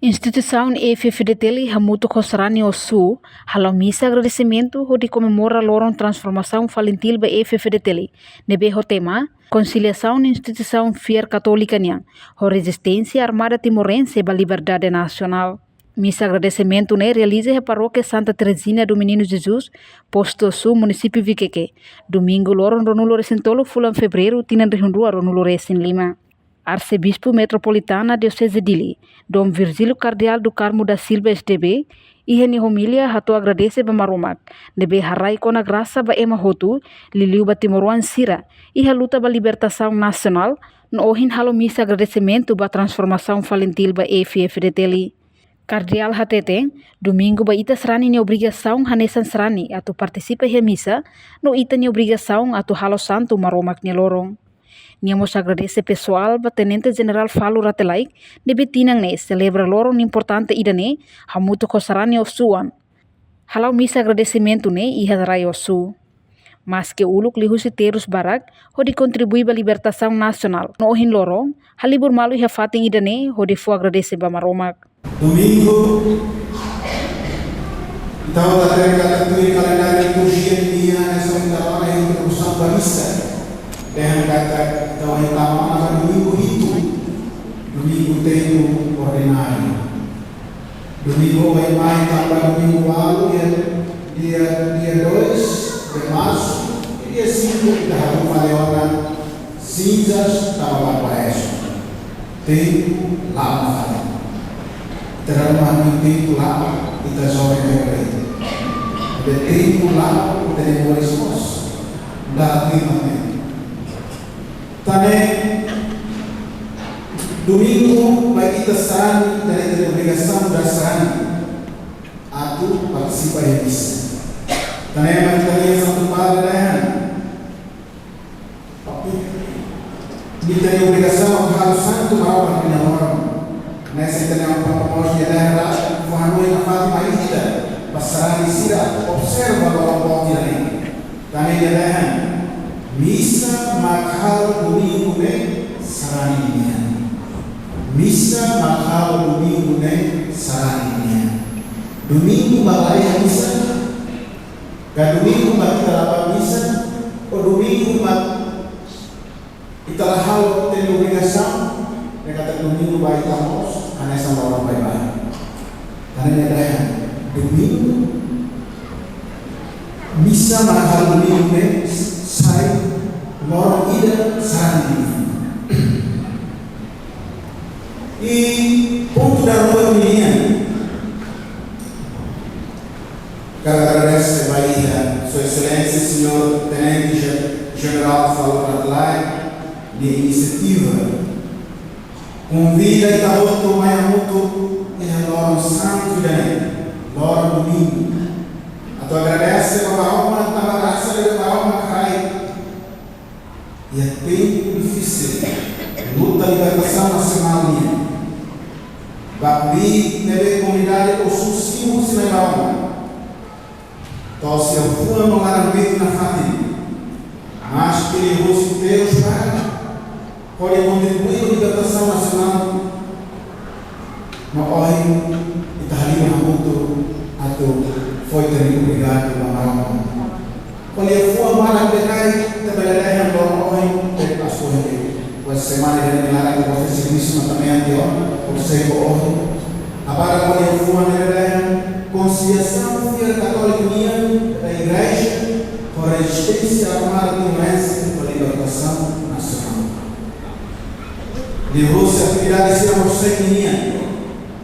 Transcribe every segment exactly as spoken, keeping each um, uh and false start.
Instituisaun F F D T L hamutuk ho sarani Ossu hala'o misa agradesimentu hodi komemora loron transformasaun FALINTIL ba F F D T L, ne'ebé ho tema Konsiliasaun Instituisaun Fiar Katólika nian ho Rezisténsia Armada Timorense ba Liberdade Nasionál. Misa agradesimentu ne'e realiza iha Parókia Santa Terezinha do Menino Jesus, Postu Ossu, Munisípiu Viqueque, Domingu loron ruanulu-resin-tolu fulan Fevereiru tinan rihun rua ruanulu-resin-lima. Arsebispu Metropolitana Dioseze Dili, Dom Virgílio Kardeál do Carmo da Silva, S D B, iha nia omilia hato'o agradese ba Maromak ne'ebé haraik ona grasa ba ema hotu, liuliu ba timoroan sira, iha luta ba libertasaun nasionál, no ohin halo misa agradesimentu ba transformasaun FALINTIL ba F F D T L. Kardeál hateten, Domingu ba ita sarani nia obrigasaun hanesan sarani atu partisipa iha misa, no ita-nia obrigasaun atu halo santu Maromak nia loron. Nia mós agradese pesoál ba Tenente Jenerál Falur Rate Laek, ne'ebé tinan ne'e selebra loron importante ida-ne'e hamutuk ho sarani Ossu oan. Hala'o misa agradesimentu ne'e iha rai Ossu. Maske uluk liuhusi terus barak hodi kontribui ba libertasaun nasionál, no ohin loron halibur malu iha fatin ida-ne'e hodi fó agradese ba Maromak. Domingu, entaun, ita hatene katak tuir kalendáriu liturjia nian, hanesan ita rona iha introdusaun ba misa, dehan katak ita hatene katak Domingu hitu, Domingu tempu ordináriu. Domingu ohin mai tanba Domingu balu, dia, dia, dia dois de março, i dia sinku ita haruka fali ona sinzas tanba Kuarezma. Tempu la'o fali. Terá uma tempu la'o, ita joven ne'e. De tempu la'o, ita de moris mós. Da afirma tempu. Tan ne'e, Domingu ba ita sarani, ita-nia obrigasaun ida sarani atu partisipa iha misa. Tan ne'e mak ita-nia Santu Padre dehan, ita-nia obrigasaun atu halo santu Maromak nia loron. Ne'e se ita-nia Papa mós nia dehan, fó hanoin nafatin ba ita, ba sarani sira observa loron boot ida-ne'e. Tan ne'e nia dehan, misa mak halo Domingu ne'e sarani nian. Misa mak halo Domingu ne'e sarani nian. Domingu mak la iha misa, ka Domingu mak ita la bá misa, ou Domingu mak ita la halo, ita-nia obrigasaun, ne'e katak Domingu ba ita mós hanesan loron baibain. Tan ne'e nia dehan, Domingu, misa mak halo Domingu ne'e sai loron ida sarani. I pontu daruak nian, hakarak agradese ba iha Sua Exelénsia Señór Tenente Ge-, Jenerál Falur Rate Laek nia inisiativa konvida ita hotu mai hamutuk iha loron santu ida-ne'e, loron Domingu, atu agradese ba Maromak tanba grasa ne'ebé Maromak haraik iha tempu difisil luta libertasaun nasionál nian. Ba ita ne'ebé komunidade Ossu simu husi Nai Maromak, to'o sira fuan no laran-beitu nafatin, maske liuhusi terus barak hodi kontribui ba libertasaun nasionál, no ohin ita halimar hamutuk atu fó ita-nia obrigadu ba Maromak. Ko'alia fuan barak ne'ebé ita bele dehan loron ohin, te pas ohin, pas semana ida-ne'e ita bele servisu no também ante ona, por ser ohin. Agora ko'alia fuan ne'ebé dehan, konsiliasaun fiar katólika nian da Igreja ho Rezisténsia Armada Timorense ba Libertasaun Nasionál. Liuhusi atividade sira mós sei nian,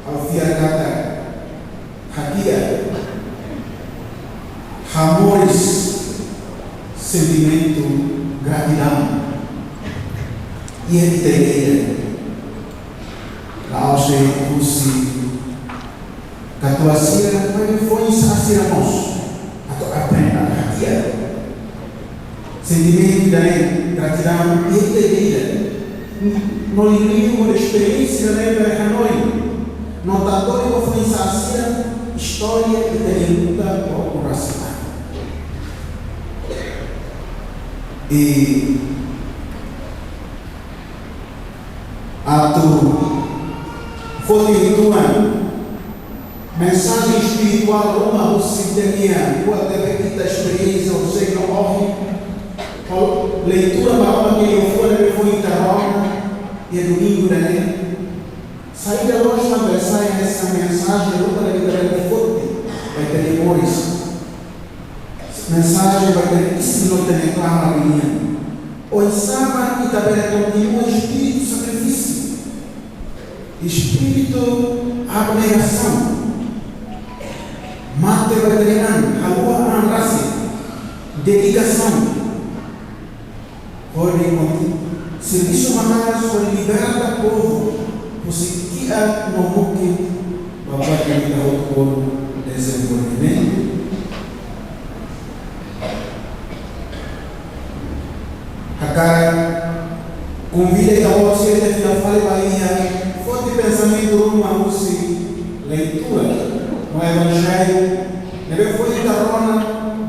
ha'u fiar katak hadi'a, hamoris sentimentu gratidaun iha ita ida-idak. La'ós de'it husi katuas sira, maibé foin-sa'e sira mós atu aprende hadi'a sentimentu ida-ne'e, gratidaun iha ita ida-idak. No liuliu esperiénsia ida-ne'e bele hanoin no tadore ba foin-sa'e sira istória ita-nia luta ba oku rasik. I atu foti uitoan Mensajen espirituál ruma husi ita-nia, buat ne'ebé ita esperiénsia horisehik no ohin. Ho leitura Maromak nia liafuan ne'ebé foin ita rona iha domingu ida-ne'e. Saida loos mak bele sai hanesan mensajen ruma ne'ebé ita bele foti ba ita-nia moris. Mensajen ba ita-nia isin no ita-nia klamar nian. Oinsá mak ita bele kontinua espíritu sakrifísiu, espíritu abnegasaun, mate ba ita-nia an, haluha an rasik, dedikasaun, hodi kontinua servisu makaas hodi liberta povu husi kiak no mukin ba buat ida hotu, dezenvolvimentu. Hakarak konvida ita-boot sira atu fila fali ba iha, foti pensamentu ruma husi leitura no Evanjellu ne'ebé foin ita rona,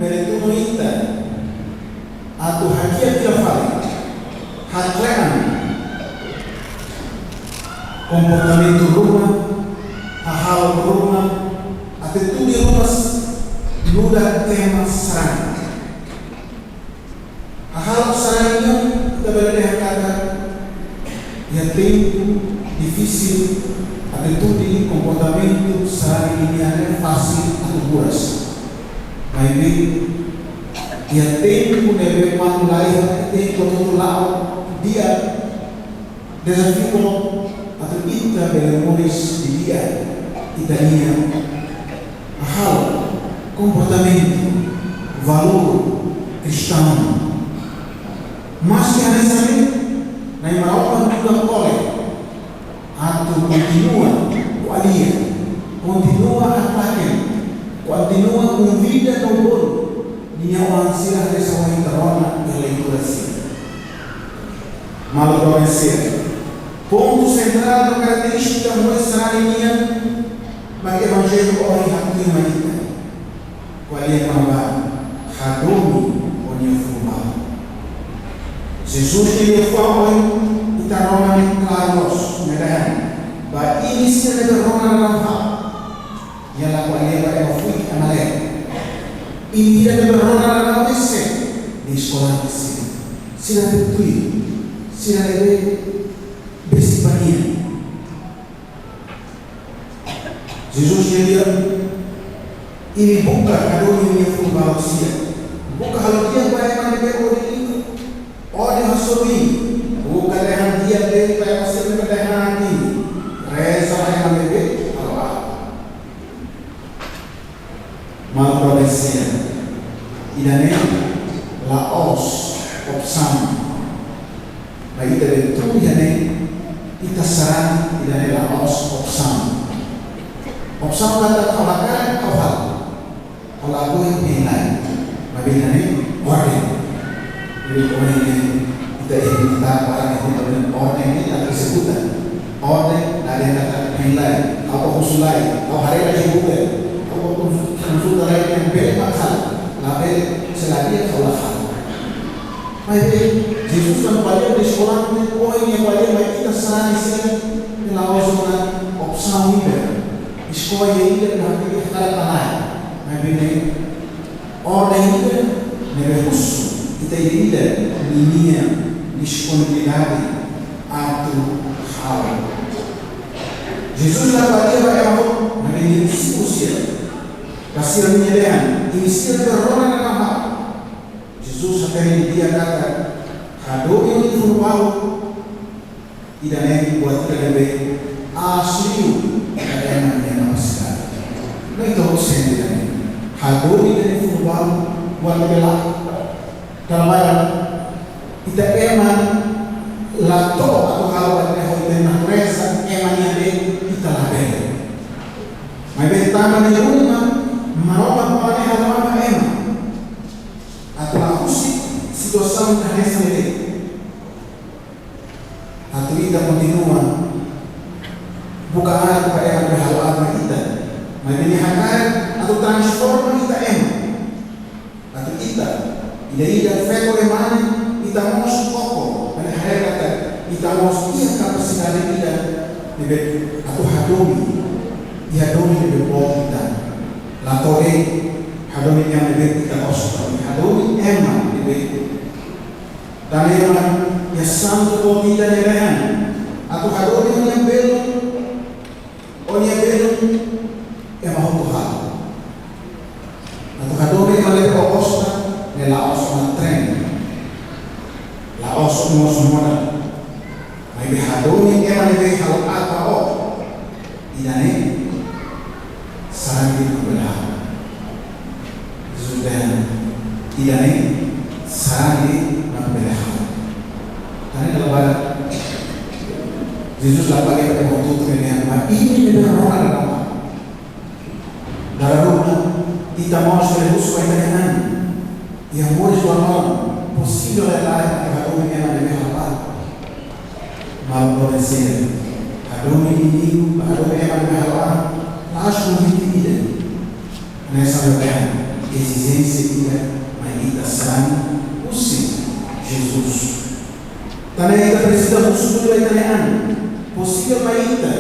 bele tun ita atu hakiak fila fali, hakle'an komportamentu ruma, hahalok ruma, atitude ruma nu'udar ema sarani. Hahalok sarani nian, ita bele dehan katak iha tempu difisil, atitude, komportamentu sarani nian fasil atu buras. Maibé iha tempu ne'ebé manu laiha, tempu atu la'o di'ak, dezafiu atu ita bele moris didi'ak ita-nia hahalok, komportamentu, valór kristaun. Maski hanesan ne'e, Na'i Maromak nu'udar kole atu kontinua ko'alia, kontinua haklaken, kontinua konvida no bolu ninia oan sira hanesan ohin ita rona iha leitura sira. Maluk doben sira, pontu sentrál no karakterístika moris sarani nian mak Evanjellu ohin hatutan mai ita. Ko'alia kona-ba hadomi ó-nia fuan balu. Jesus nia liafuan ohin ita rona ne'e klaru loos, nia dehan: Ba imi sira ne'ebé rona lala'ok, nia la ko'alia ba ema fuik, ema leet. Imi sira ne'ebé rona lala'ok, nia dehan ba eskolante sira, sira ne'ebé tuir, sira ne'ebé besik ba nia. Jesus nia dehan: Imi buka hadomi imi-nia fuan balu sira. Buka halo di'ak ba ema ne'ebé odi imi, odi hasoru imi. Buka dehan di'ak de'it ba ema sira ne'ebé dehan haat imi. Reza ba ema ne'ebé halo aat. Maluk doben sira, ida-ne'e la'ós opsaun. Ba ita ne'ebé tun iha ne'e, ita sarani, ida-ne'e la'ós opsaun. Opsaun katak ha'u hakarak, ha'u halo. Ha'u lakohi, hein lai. Maibé ida-ne'e orden. Jadi, orden ne'e ita ezekuta, orden ne'e orden, orden ne'e atu ezekuta. Orden, la dehan katak hein lai, ha'u bá husu lai, ha'u haree lai iha Google, ha'u bá konsul-, konsulta lai, ne'e bele mak halo, labele, se la di'ak ha'u la halo. Maibé Jesus la ko'alia ba eskolante, ohin nia ko'alia ba ita sarani sira, ne'e la'ós ona opsaun ida, eskolla ida, ne'ebé ita hakarak ka lae. Maibé ne'e orden ida ne'ebé husu ita ida-idak ninia disponibilidade atu halo. Jesus la ko'alia ba ema hotu, maibé nia husu sira. Ba sira nia dehan, imi sira ne'ebé rona lala'ok. Jesus hatene didi'ak katak hadomi ó-nia fuan balu, ida-ne'e buat ida ne'ebé aas liu ba ita-nia kapasidade. No ita hotu sente ida-ne'e. Hadomi ita-nia fuan balu buat ne'ebé la'o. Tanba ita ema la to'o atu halo buat ne'e ho ita-nia natureza ema nian de'it, ita labele. Maibé tanba nia ruma, Maromak mak halo ema atu la husik situasaun hanesan ne'e. Atu ita kontinua buka aat ba ema ne'ebé halo aat mai ita. Maibé nia hakarak atu transforma ita ema. Atu ita, ida-idak feto ema ne'e, ita mós koko, atu haree katak ita mós iha kapasidade ida ne'ebé atu hadomi, iha domin ne'ebé boot. hadomi ema ne'ebé ita gosta, hadomi ema ne'ebé. Tanba ema nia santu boot ida-ne'e dehan, atu hadomi nia belun, ó-nia belun ema hotu halo. Atu hadomi ema ne'ebé ó gosta, ne'e la'ós ona tren, la'ós mós moda. Maibé hadomi ema ne'ebé halo aat ba ó, ida-ne'e sarani de'it mak bele halo. Jesus dehan, ida-ne'e sarani de'it mak bele halo. Tan ne'e dala barak, Jesus la pake ema hotu-hotu ne'e dehan, maibé ida-ne'ebé rona dala barak. Dala ruma, ita mós bele husu ba ita-nia an, iha moris oan, posivel ka lae atu hadomi ema ne'ebé halo aat? Maibé ita seidauk hadomi inimigu, hadomi ema ne'ebé halo aat, la'ós konvite ida. Hanesan dehan ezijénsia ida mai ita sarani husi Jesus. Tan ne'e ita presiza husu ba ita-nia an, posivel mai ita,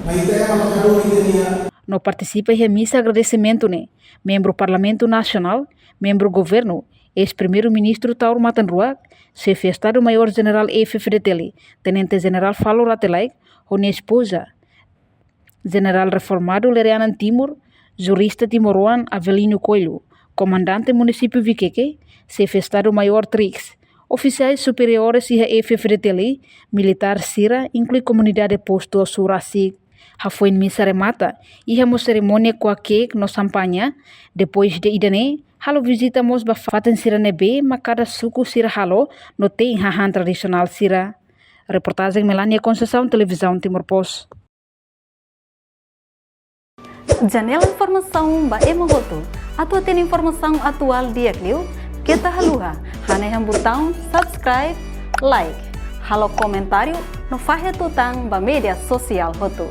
mai ita ema mak hadomi ita-nia. No partisipa iha misa agradesimentu ne'e membru Parlamentu Nasionál, membru Governu, eis-Primeiru-Ministru Taur Matan Ruak, Xefe Estadu Maiór Jenerál F-FDTL, Tenente Jenerál Falo Rate Laek, ho nia espoza, Jenerál reformadu Lere Anan Timur, jurista timoroan Avelino Coelho, Komandante Munisípiu Viqueque, Xefe Estadu Maiór Trix, ofisiais superiores iha F-FDTL, militár sira, inklui komunidade postu Osu rasik. Hafoin misa remata, iha mós serimónia ko'a keek no xampaña. Depois de ida-ne'e, halo vizita mós ba fatin sira ne'ebé mak kada suku sira halo no tein hahán tradisionál sira. Reportajen Melania Conceição, Televizaun Timor Post. Janela informasaun ba ema hotu. Atu hatene informasaun atuál di'ak liu, keta haluha hanehan butaun subscribe, like, halo komentáriu no fahe tutan ba média sosiál hotu.